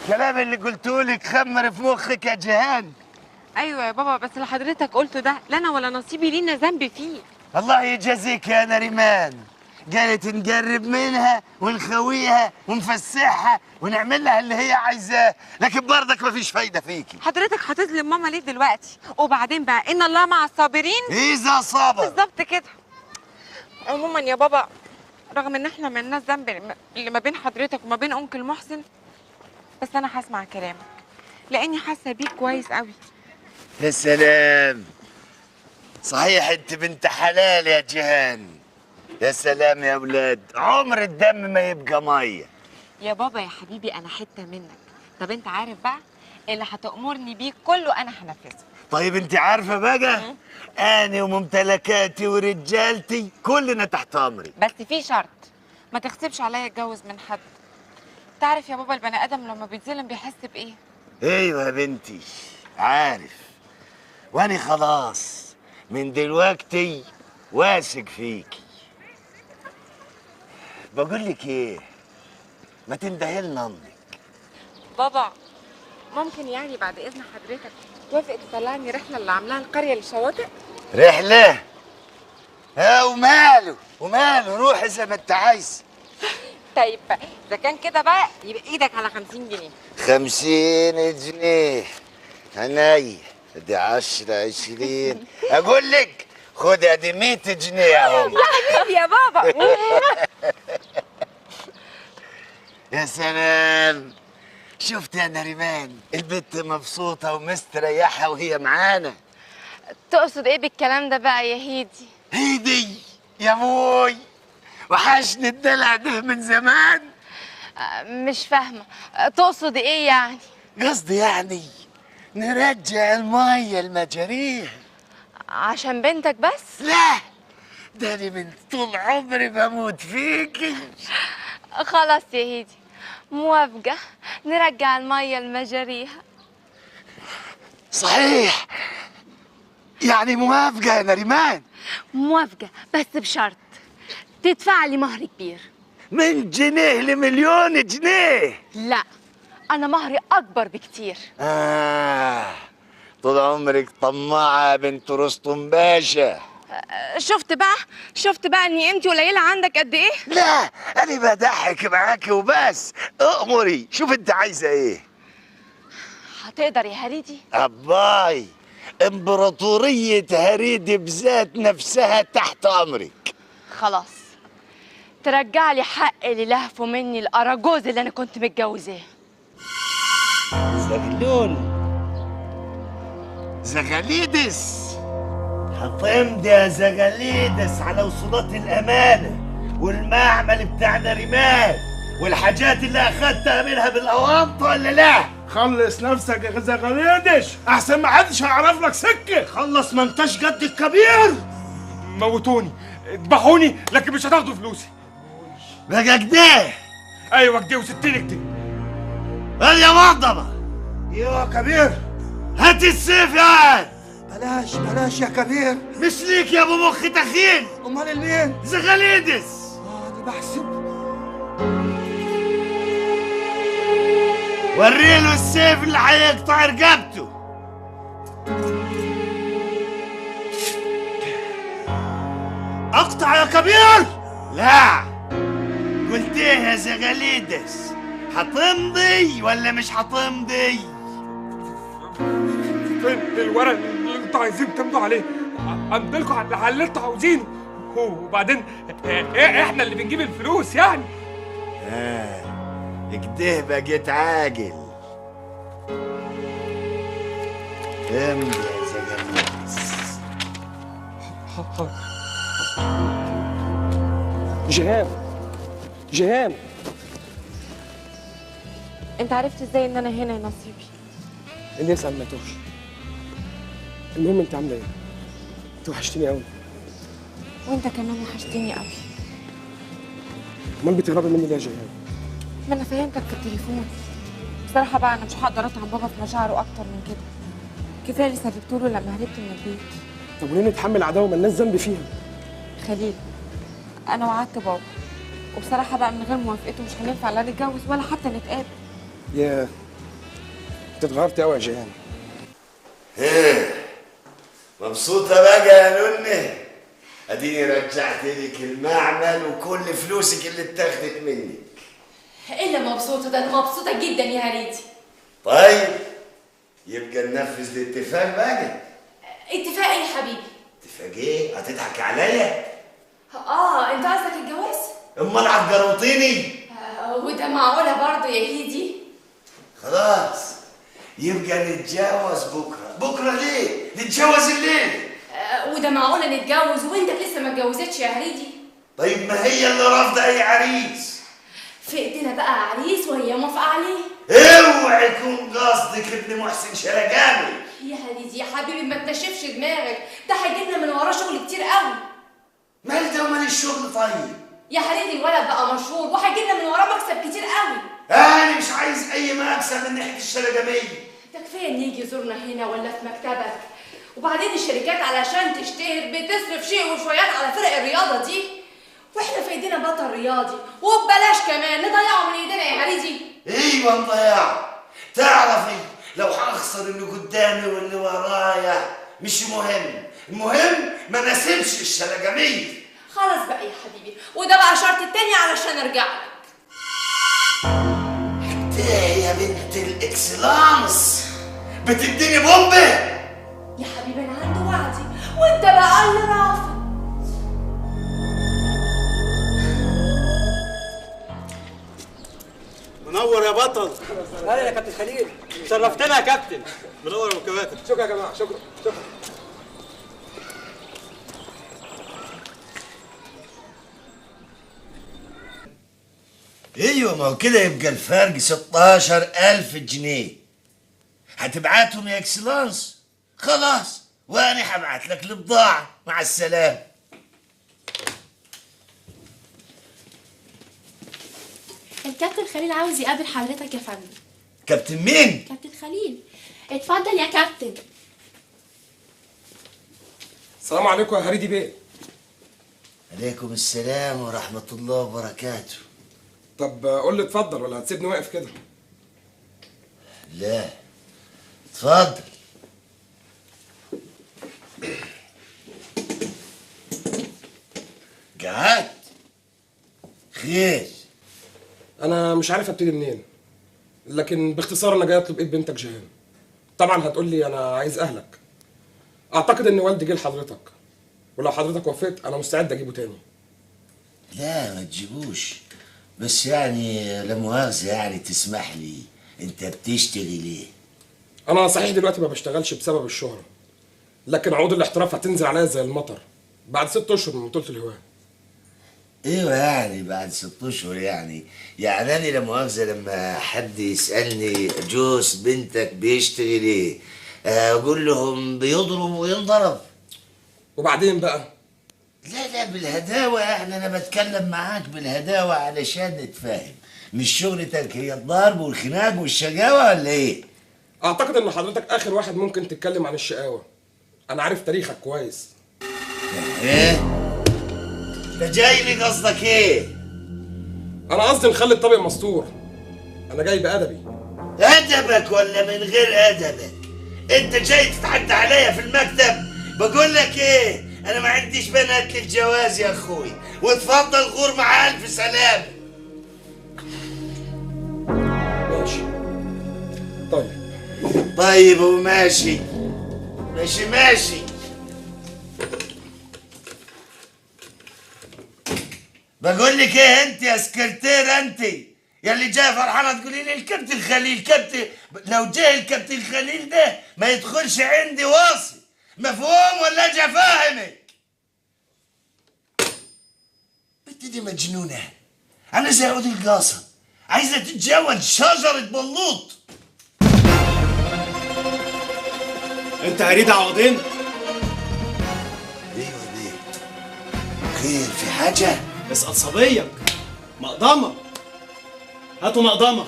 الكلام اللي قلتهولك خمر في مخك يا جيهان. ايوه يا بابا، بس اللي حضرتك قلته ده لا انا ولا نصيبي لينا ذنب فيه. الله يجازيك يا نريمان، قالت نقرب منها ونخويها ونفسحها ونعمل لها اللي هي عايزاه، لكن برضك مفيش فايده فيكي. حضرتك هتظلم ماما ليه دلوقتي؟ وبعدين بقى ان الله مع الصابرين اذا صبر. بالظبط كده. عموما يا بابا، رغم ان احنا مالناش ذنب اللي ما بين حضرتك وما بين انكل محسن، بس انا هسمع كلامك لاني حاسه بيك كويس قوي. يا سلام، صحيح انت بنت حلال يا جيهان. يا سلام يا اولاد، عمر الدم ما يبقى مية. يا بابا يا حبيبي انا حتة منك. طب انت عارف بقى اللي هتأمرني بيه كله انا هنفذه. طيب انت عارفه بقى انا وممتلكاتي ورجالتي كلنا تحت امري، بس في شرط، ما تغصبش عليا اتجوز من حد. تعرف يا بابا البني ادم لما بيتظلم بيحس بايه؟ ايوه يا بنتي عارف، واني خلاص من دلوقتي واثق فيكي. بقول لك ايه، ما تندهي لنا امك. بابا ممكن يعني بعد اذن حضرتك توافق تطلعني رحله اللي عاملاها القرية للشواطئ؟ رحله؟ ها وماله وماله، روحي زي ما انت عايز. طيب اذا كان كده بقى يبقى ايدك على 50 جنيه. 50 جنيه عينيا، دي 10 20. اقول لك خد ادي 100 جنيه اهو. يا حبيبي يا بابا. يا سلام، شفت يا نريمان البت مبسوطة ومستريحة وهي معانا. تقصد ايه بالكلام ده بقى يا هيدي؟ هيدي يا بوي، وحشني الدلع ده من زمان. مش فاهمة تقصد ايه يعني؟ قصدي يعني نرجع المية المجاريها. عشان بنتك بس؟ لا ده انا من طول عمري بموت فيكي. خلاص يا هيدي موافقة، نرجع المية لمجاريها. صحيح يعني موافقة يا نريمان؟ موافقة بس بشرط، تدفع لي مهر كبير. من جنيه لمليون جنيه؟ لا أنا مهري أكبر بكتير. طول عمرك طماعة بنت رستم باشا. شفت بقى، شفت بقى إن قيمتي قليلة عندك قد إيه؟ لا أنا بضحك معاكي وبس. أأمري، شوف أنت عايزة إيه. هتقدر يا هريدي؟ أباي، إمبراطورية هريدي بذات نفسها تحت أمرك. خلاص ترجع لي حق اللي لهفة مني الأراجوز اللي أنا كنت متجوزاه. زغلول زغاليدس، هتمضي يا زغاليدس على وصولات الأمانة والمعمل بتاع نريمان والحاجات اللي أخدتها منها بالأونطة ولا لا؟ خلص نفسك يا زغاليدس أحسن ما حدش هيعرف لك سكة. خلص ما انتش قد الكبير. موتوني اذبحوني لكن مش هتاخدوا فلوسي. بقى كده؟ ايوه كده و60 كده. يا معضبة يا كبير، هات السيف يا عاد. بلاش بلاش يا كبير. مش ليك يا ابو مخ تخين. امال لمين؟ زغاليدس. انا بحسب. وريله السيف اللي هيقطع رقبته. اقطع يا كبير؟ لا قلت ايه يا زغاليدس؟ هتمضي ولا مش هتمضي؟ فين الورق اللي انتوا عايزين تمضوا عليه؟ امضيلكوا على اللي انتوا عاوزينه، وبعدين احنا اللي بنجيب الفلوس يعني. كده بقيت عاجل. امضي يا زغاليدس. جيهان، جيهان، انت عرفت ازاي ان انا هنا يا نصيبي؟ اللي يسأل ما يتوهش. المهم انت عامله ايه؟ انت وحشتيني قوي. وانت كمان وحشتيني قوي. امال بتهربي مني ليه يا جيهان؟ ما انا فهمتك في التليفون. بصراحة بقى انا مش هقدر اطعن بابا في مشاعره اكتر من كده. كفاية اللي سببته له لما هربت من البيت. طب وليه نتحمل عداوة مالناش ذنب فيها؟ خليل انا وعدت بابا، وبصراحة بقى من غير موافقته مش هينفع لا نتجوز ولا حتى نتقابل. يا انت اتغيرتي قوي يا جيهان. ايه مبسوطة بقى يا نوني؟ اديني رجعت لك المعمل وكل فلوسك اللي اتاخدت مني. الا مبسوطة، ده انا مبسوطة جدا يا هريدي. طيب يبقى ننفذ الاتفاق بقى. اتفاق ايه يا حبيبي؟ اتفاق ايه؟ هتضحك عليا؟ انت قصدك الجواز؟ امال هتجروطيني؟ وده معقولة برضه يا هيدي؟ خلاص يبقى نتجوز بكره. بكره ليه؟ نتجوز الليل. وده معقولة نتجوز وانت لسه ما اتجوزتش يا هريدي؟ طيب ما هي اللي رافضه اي عريس. في ايدينا بقى عريس وهي موافقة عليه. اوعي يكون قصدك ابن محسن شلقاني. يا هريدي يا حبيبي ما تنشفش دماغك، ده هيجيلنا من وراه شغل كتير قوي. مال ده ومال الشغل؟ طيب يا هريدي الولد بقى مشهور وهيجيلنا من وراه مكسب كتير قوي. انا مش عايز اي مكسب من ناحية الشلقاميه. ده كفاية ان يجي يزورنا هنا ولا في مكتبك. وبعدين الشركات علشان تشتهر بتصرف شيء وشويات على فرق الرياضة دي، واحنا في ايدينا بطل رياضي وببلاش كمان، نضيعه من ايدينا يا هريدي. ايوه نضيعه. تعرفي لو هخسر اللي قدامي واللي ورايا مش مهم، المهم ما نسيبش الشلقاميه. خلاص بقى يا حبيبي، وده بقى شرط التاني علشان ارجع لك. ايه يا بنت الاكسلانس بتديني بومبه؟ يا حبيبي انا عندي وعدي وانت بقى اللي رافض. منور يا بطل. اهلا يا كابتن خليل، شرفتنا يا كابتن. منور يا ابو كباتن. شكرا يا جماعة، شكرا شكرا. ايوه ما هو كده يبقى الفرق 16,000 جنيه. هتبعتهم يا اكسلانس؟ خلاص وانا هبعت لك البضاعة. مع السلامة. الكابتن خليل عاوز يقابل حضرتك يا فندم. كابتن مين؟ كابتن خليل. اتفضل يا كابتن. السلام عليكم يا هريدي بيه. عليكم السلام ورحمة الله وبركاته. طب قول لي اتفضل ولا هتسيبني واقف كده؟ لا اتفضل. قعدت؟ خير؟ انا مش عارف ابتدي منين، لكن باختصار انا جاي اطلب ايد بنتك جيهان. طبعا هتقول لي انا عايز اهلك. اعتقد ان والدي جه لحضرتك، ولو حضرتك وافقت انا مستعد اجيبه تاني. لا ما تجيبوش، بس يعني لا مؤاخذة يعني تسمح لي، انت بتشتغل ايه؟ انا صحيح دلوقتي ما بشتغلش بسبب الشهرة، لكن عقود الاحتراف هتنزل عليا زي المطر بعد 6 اشهر من بطولة الهواة. ايوه يعني بعد 6 اشهر يعني انا لا مؤاخذة لما حد يسألني جوز بنتك بيشتغل ايه؟ اقول لهم بيضرب وينضرب. وبعدين بقى؟ لا لا بالهداوة، يعني أنا بتكلم معاك بالهداوة علشان نتفاهم، مش شغلتك هي الضرب والخناق والشقاوة ولا إيه؟ أعتقد إن حضرتك آخر واحد ممكن تتكلم عن الشقاوة، أنا عارف تاريخك كويس. إيه؟ أنت جاي لي قصدك إيه؟ أنا قصدي نخلي الطبق مستور، أنا جاي بأدبي. أدبك ولا من غير أدبك؟ أنت جاي تتحدى عليا في المكتب؟ بقول لك إيه؟ أنا ما عنديش بنات للجواز يا أخوي، واتفضل غور مع ألف سلامة. ماشي. طيب. طيب وماشي. ماشي ماشي. بقول لك إيه أنت يا سكرتير أنت؟ يا اللي جاية فرحانة تقولي لي الكابتن خليل كابتن، لو جه الكابتن خليل ده ما يدخلش عندي واصي، مفهوم ولا اجي افهمك؟ بنت دي مجنونة، عاملة زي عود القاصة، عايزة تتجوز شجرة بلوط. أنت هريد عوضين؟ أيوه بيه. خير في حاجة؟ اسأل صبيك، مقدمة. هاتوا مقدمة.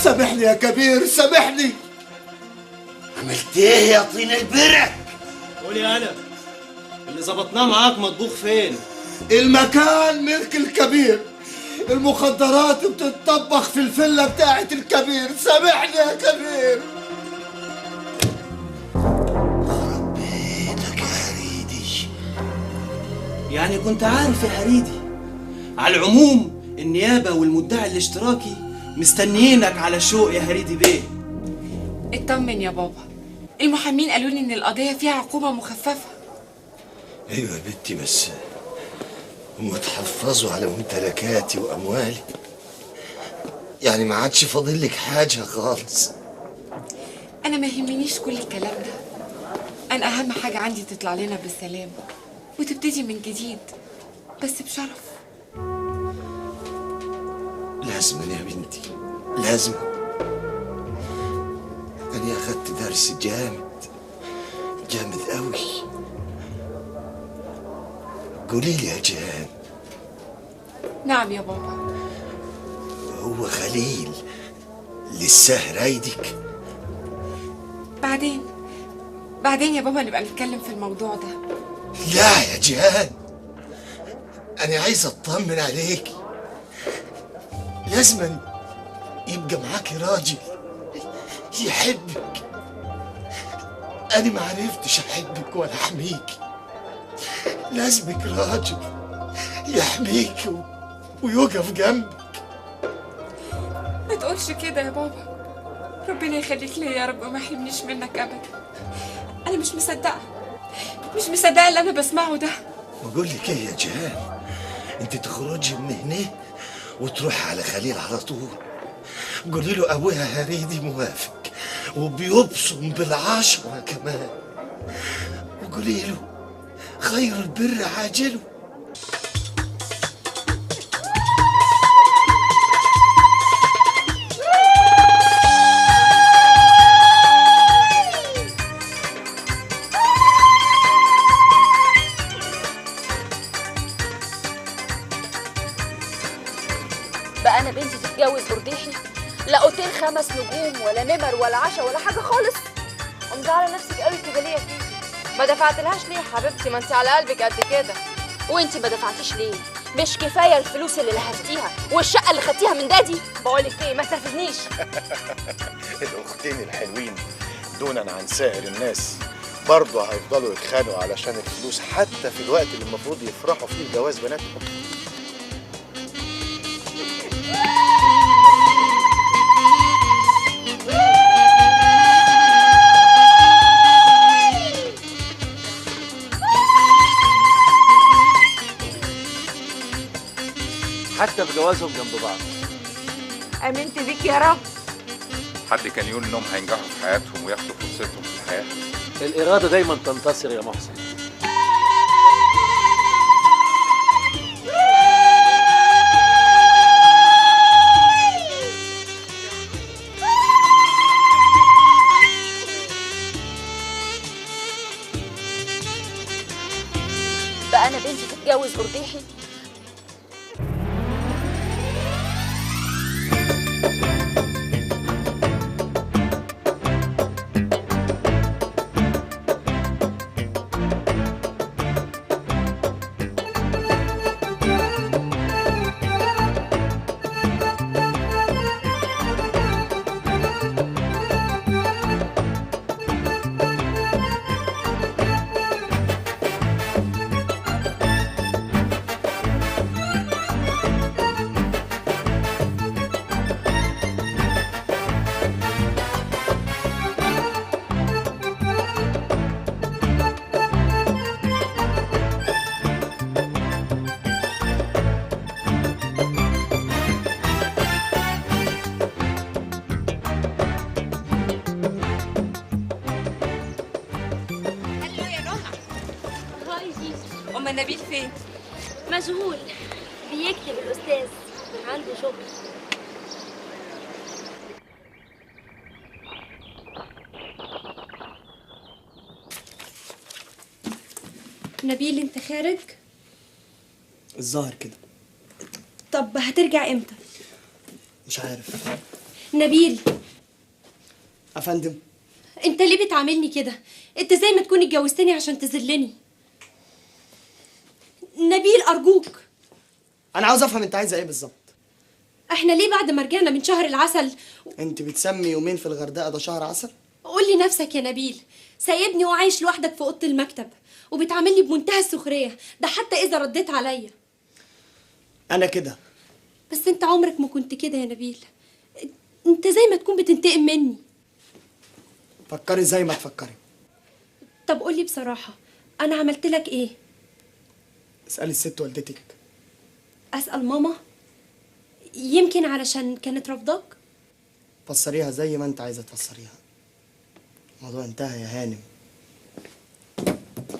سامحني يا كبير سامحني. عملت ايه يا طين البرك؟ قول يا انا اللي ظبطناه معاك مطبوخ فين؟ المكان ملك الكبير، المخدرات بتتطبخ في الفلة بتاعت الكبير. سامحني يا كبير. خرب بيتك يا هريدي. يعني كنت عارف يا هريدي. على العموم النيابة والمدعي الاشتراكي مستنيينك على شوق يا هريدي بيه. اطمن يا بابا، المحامين قالوا لي ان القضية فيها عقوبة مخففة. ايوه يا بنتي، بس هم اتحفظوا على ممتلكاتي واموالي، يعني ما عادش فاضل لك حاجة خالص. انا ما يهمنيش كل الكلام ده، انا اهم حاجة عندي تطلع لنا بالسلام وتبتدي من جديد، بس بشرف. لازم يا بنتي، لازم. انا اخدت درس جامد جامد قوي. قولي لي يا جان. نعم يا بابا. هو خليل لسه رايدك؟ بعدين بعدين يا بابا نبقى نتكلم في الموضوع ده. لا يا جان، أنا عايز أطمن عليك. لازم يبقى معاكي راجل يحبك. أنا ما عرفتش أحبك ولا أحميك. لازمك راجل يحميك ويقف جنبك. ما تقولش كده يا بابا، ربنا يخليك ليا يا رب وما يحرمنيش منك ابدا. انا مش مصدقه، مش مصدقه اللي انا بسمعه ده. بقول لك ايه يا جهان، انت تخرجي من هنا وتروحي على خليل على طول. قولي له ابويا هريدي موافق وبيبصم بالعشرة كمان، وقولي له خير البر عاجله. بقى انا بنتي تتجوز قرديحي؟ لا اوتيل 5 نجوم ولا نمر ولا عشاء ولا حاجة خالص. ومزعله نفسك قوي كده ليه يا فيفي؟ ما دفعتلهاش ليه يا حبيبتي؟ ما انت على قلبك قد كده. وانت ما دفعتيش ليه؟ مش كفاية الفلوس اللي لهفتيها والشقه اللي خدتيها من دادي؟ بقولك ايه، ما تستفزنيش. الاختين الحلوين دونا عن سائر الناس برضه هيفضلوا يتخانقوا علشان الفلوس، حتى في الوقت اللي المفروض يفرحوا فيه بجواز بناتهم. حتى في جوازهم جنب بعض. امنت بيك يا رب. حد كان يقول انهم هينجحوا في حياتهم وياخدوا فرصتهم في الحياة؟ الارادة دايما تنتصر يا محسن. بقى انا بنتي تتجوز قرديحي؟ نبيل فين؟ مشغول بيكتب الأستاذ، عنده شغل. نبيل انت خارج؟ الظاهر كده. طب هترجع امتى؟ مش عارف. نبيل. افندم. انت ليه بتعاملني كده؟ انت زي ما تكون اتجوزتني عشان تذلني. نبيل. نبيل ارجوك. انا عاوز افهم انت عايزه ايه بالظبط. احنا ليه بعد ما رجعنا من شهر العسل انت بتسمي يومين في الغردقه ده شهر عسل؟ قول لي نفسك يا نبيل، سايبني وعايش لوحدك في اوضة المكتب وبتعاملني بمنتهى السخرية، ده حتى اذا رديت عليا. انا كده؟ بس انت عمرك ما كنت كده يا نبيل، انت زي ما تكون بتنتقم مني. فكري زي ما تفكري. طب قولي بصراحة، انا عملت لك ايه؟ اسالي الست والدتك. اسال ماما؟ يمكن علشان كانت رافضاك؟ فسريها زي ما انت عايزه تفسريها. الموضوع انتهى يا هانم.